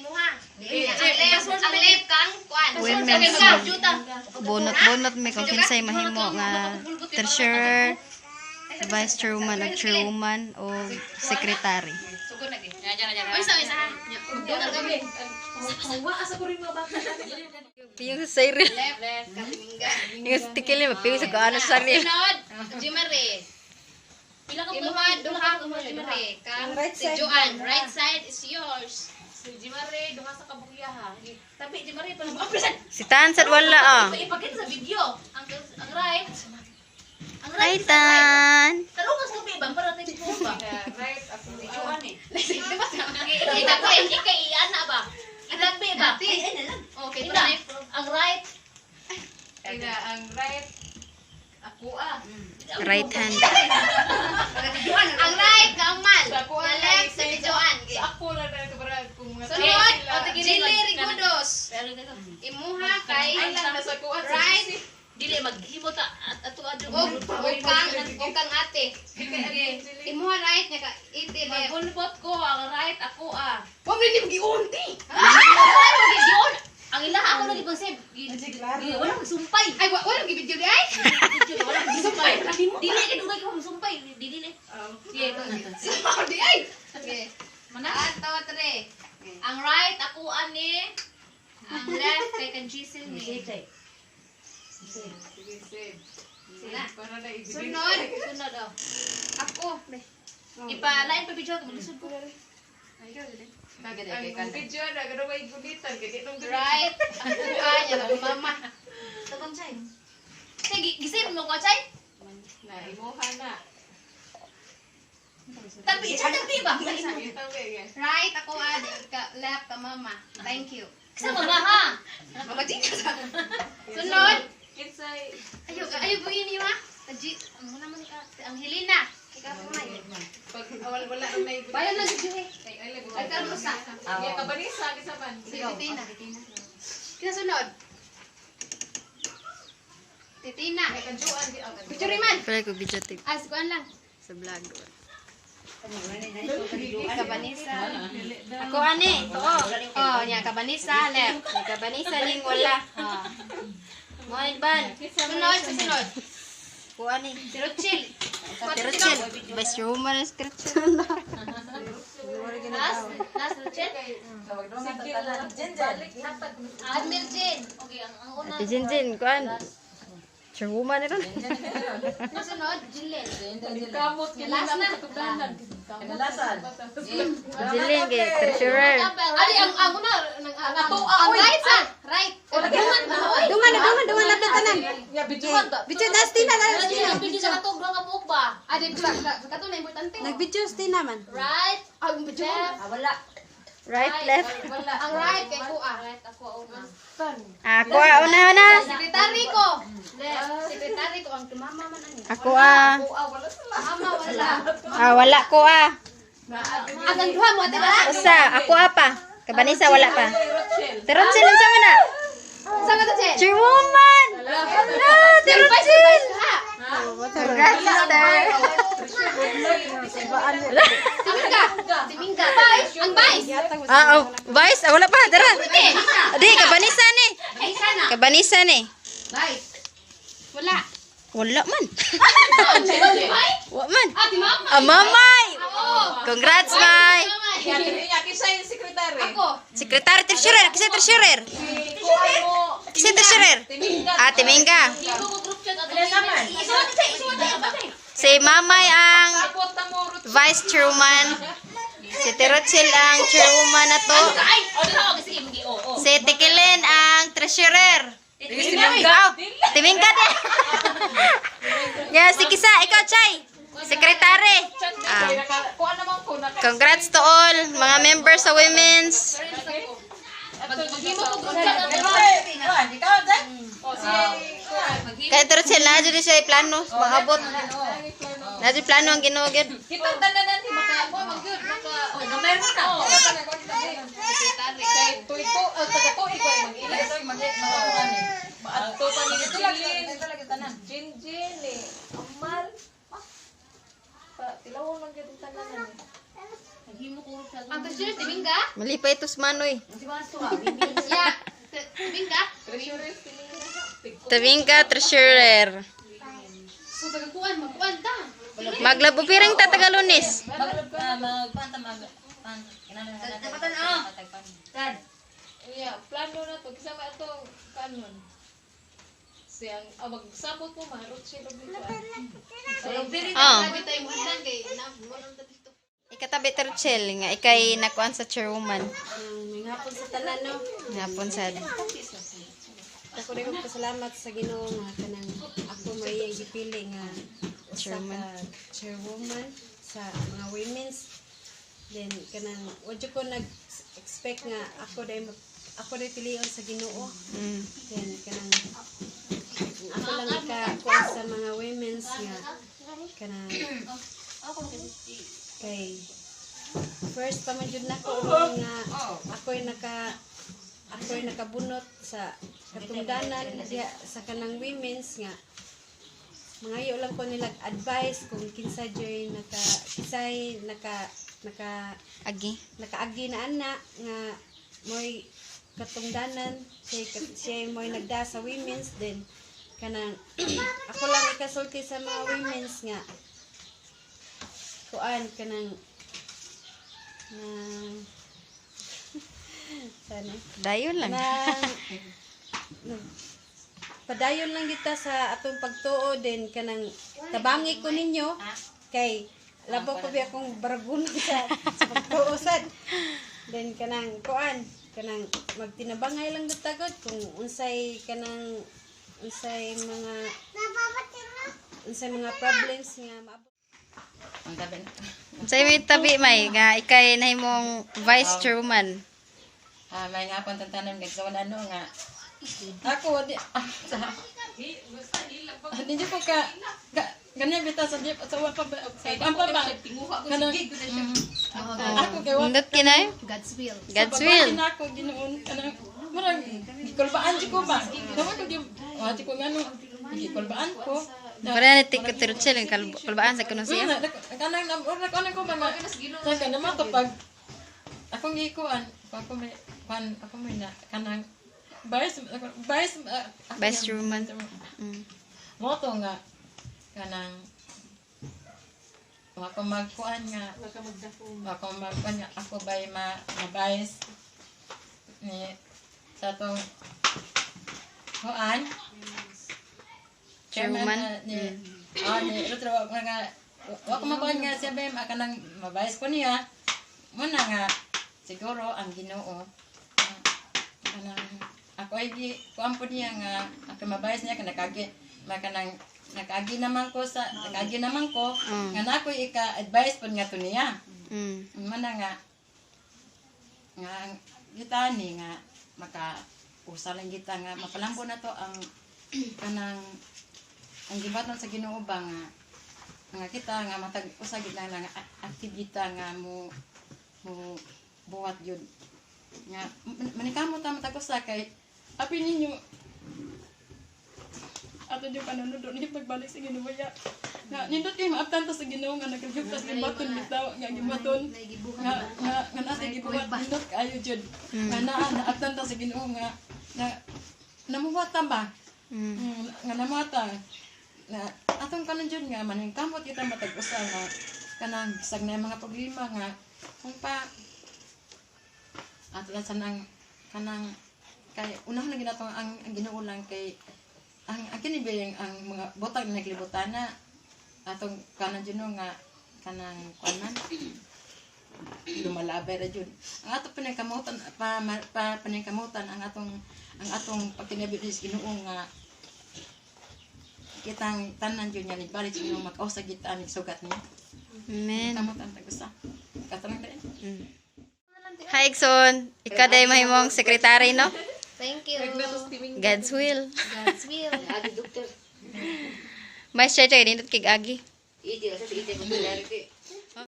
imuha. Ang left kang kuan. Women's Ka, mag juta. Bunot-bunot may kung kinsay mahimo nga treasurer, vice chairwoman o chairwoman o secretary. Sugod na gid. Uy, sa isa ha. Dungan kami. Piyong sa Cyril. Left, left, kaminga. Yung sa tikili, mapiyong sa kaano sa Cyril. Sunod, Jimare. Pila ka imuha, duha ka mo Jimare. Kang si Joanne, right side is yours. Si Jimare, duha sa kabukya ha. Tabi Jimare pa. Si Tan sad wala ah. Ipakita sa video. Ang right. Ang Hi right. Tan. Talungan sa gabi ba para tayo po ba? Right ako si Joanne eh. Itabi. Ikay iana ba? Itabi ba? Okay, Ina, ang right. Ina, ang right ako ah. Right hand. Ang right kamal. Sa kuan Ang left sa si Joanne. Sa ako lang na para kung mga Sunod, sila. Jilly Rigudos. Imuha kay Ay lang nasa kuan sa right Dili maghimo ta at ato adyo. og kang ate. Imuha right nya ka ite left. Magbulbot ko ang right ako ah. Wa man ni giunti. Gion. Ang ilaha ako lagi pang save. Wala magsumpay. Ay wa wala gibidyo di ay. Wala magsumpay. Dili kay dugay ko magsumpay. Dili le. Sige, ito na. Di ay. Okay. Mana? One, two, three. Ang right ako ani. Ang left kay kan Giselle ni. Sige, save. Sila. Para na ibigay. Sunod, Sunod oh. ako. Ipalain pa video ko maglisod ko. Ang video na gano may gulitan kay di nung Right, ako ka nya kang mama. Tabang chay. Sige, gisave mo ko chay. Na imuha na. Tabi, chay tabi ba? Itabi eh. Right ako ade ka left ka mama. Thank you. Sa mama ha. Mama Gina sa. Sunod. Kinsay Ayo, ayo bugin niyo ha. Taji, ang muna man ka, ang Helena. Ikaw pa may. Pag wala wala ang nay Bayan lang jud eh. Ay ay lago. Ay karon usa. Ya kabanisa kinsa man. Si Titina. Kina sunod. Titina. Kajuan di ang Picture man. Pwede ko video tape Ah, si kuan lang. sa vlog. Kabanisa. Ako ani. Oo. Oh, nya kabanisa left. Nagkabanisa ning wala. Oh. Mo ban. Sunod, sa sunod. Ko ani. Si Rochelle. Tirotsil. Vice chairwoman is tirotsil. Last, last Rachel. Admir Jane. Okay, ang una. Ate Jinjin, kuan. Chairwoman ni ron. Sa sunod, Jillian. Kamot kay Last na. Jilin kay treasurer. Ali ang ang una ang right sa right. Dungan ba oy? Dungan na, dungan, dungan na tanan. Ya bijuan ba? Video na Stina na Stina. Video sa katong nga buok ba? Adi sa kato na importante. Nag-video Stina man. Right, Ang video. left, Right, left. Ang right kay kuha. Right ako una. Ako ah, una na. Sekretary ko. Left. Sekretary ko ang mama man ani. Ako ah. Mama wala. Ah, wala ko ah. Ang duha mo ate wala. Usa, ako ah pa. Kabanisa wala pa. Tirotsil unsa man na? Sa ka to Chen? Chairwoman. Ah, Vice Tirotsil. vice ha. Congrats, sister. Timinga. Timinga. Vice. Ang vice. Ah, oh, vice, ah, wala pa, tara. Di, kabanisa ni. Isa na. Kabanisa ni. Vice. Wala. Wala man. Wala man. Ah, di mama. Ah, mamay. Oo. Congrats, May. Ya kinsa yung secretary? Ako. Secretary treasurer, kasi treasurer. Kuan mo. Kasi treasurer. Timinga. Ah, Timinga. Hindi ko group chat ato. Isuwat chay, isuwat chay. Si Mamay ang Sapot na mo Ruth. vice chairman. Si Tirotsil ang chairwoman na to. Ay, oh, dito ako sige, magi oh, oh. Si Tikilin ang treasurer. Oh, Timinga din. Yeah, si Kisa, ikaw, Chay. Secretary. Ah. Kuan naman ko naka. Congrats to all mga members sa women's. Maghimo ko group chat ato. Oh, si kuan. Kaya Tirotsil, na dyan siya plano. Makabot. Na dyan plano ang Ginoo gyud. Kitang tanan ni maka mo magyud maka. Oh, gamay mo na. Sekretary. Kay tuy ko taga tuig ko mag-ila Maadto pa ni Jilin. Jin Jin ni Amal. Pa tilawon man gyud ang tanan ni. Naghimo ko sa Ang treasurer Timingga? Malipay ito sa Manoy. Ya, Timingga. Tabingka, treasurer. So tagakuan, magkuan ta. Maglabo piring tatagalunis. Tapatan ah. Tad. Yeah, plano na to. Kasama atong kanon. Siyang, magsabot mo, maharot siya. Oh. Sabi tayo mo kay na mo nang dito. Ikatabi Terchel nga ikay nakuan sa chairwoman. May hapon sa tanan, no. Ngapon sad. Ako rin magpasalamat sa Ginoo nga kanang ako may iyang gipili nga usa Chairman. ka chairwoman sa mga women's. Then kanang wa jud ko nag-expect nga ako day pilion sa Ginoo. Then kanang ang ako lang ika kuan sa mga women's nga kanang kay first pa man jud nako nga ako'y nakabunot sa katungdanan diha sa kanang women's nga mangayo lang ko nila advice kung kinsa joy naka kinsay naka naka Agi. nakaagi na ana nga moy katungdanan siya siya moy nagda sa women's. Then kanang ako lang ikasulti sa mga women's nga kuan kanang na sana Dayon lang. na padayon lang kita sa atong pagtuo. Din kanang tabangi ko ninyo kay labaw ko biya akong baragunon sa pagtuo sad. Then kanang kuan kanang magtinabangay lang gud tagod kung unsay kanang unsay mga problems nga maabot. Sa may tabi may nga ikay nahimong vice chairwoman. Ah, may nga pang tantanan nagsawan ano nga. Ako di sa di ko ka ganyan bitaw sa di sa wa pa ba sa ang pa ba kanang ako kay wa Nindot kinay? God's will. God's will. na ako Ginoon kanang murag gikulbaan di ko ba. Nawa ko gi wa di ko ngano gikulbaan ko. Para ni tik Terchel ang kalbaan sa kuno siya. Kanang ora kanang ko ba nga sa kanang mato pag akong gikuan ako may kuan ako may na kanang vice vice ako Vice chairwoman. Mo to nga kanang wa ko magkuan nga wa ko magkuan nga ako bay ma ma-vice ni sa atong kuan Chairman. Ni ni Rutro nga nga wa ko makuan nga siya bay ma kanang ma-vice ko niya muna nga siguro ang Ginoo kanang ako ay gi kuan po niya nga ako mabayas niya kanang nakagi makanang nakaagi naman ko sa nakaagi naman ko nga na ako'y ika-advise po nga to niya. Mana nga nga kita ni nga maka usa lang kita nga mapalambo na to ang kanang ang gibaton sa Ginoo ba nga nga kita nga matag usa gid na lang active kita nga mo mo buhat yun nga manikamot ta matag usa kay api ninyo ato yung panunod ni pagbalik sa Ginoo ya nga nindot kay maabtan ta sa Ginoo nga naglihok gibaton bitaw nga gibaton nga nga nga nasa gibuhat nindot kaayo jud nga naa naabtan ta sa Ginoo nga na namuhat ta ba. Nga namuhat ta na atong kanon jud nga maningkamot kita matag usa nga kanang bisag na mga problema nga kung pa ato lang sanang kanang kay unahon lang ginato ang Ginoo lang kay ang kini ba yung ang mga butang na naglibutan na atong kanan jud no nga kanang kuan man lumalabay ra jud ang ato paningkamutan pa, pa paningkamutan ang atong pagkinabi sa Ginoo nga kitang tanan jud nga nagbalik sa Ginoo makausag kita nig sugat niya. Amen. Kamutan tag usa katanang dai. Hi Exxon, ikaw day mahimong sekretary no? Thank you. God's will. God's will. Agi doktor. May siya chay nindot kig agi. Iti sa iti popularity.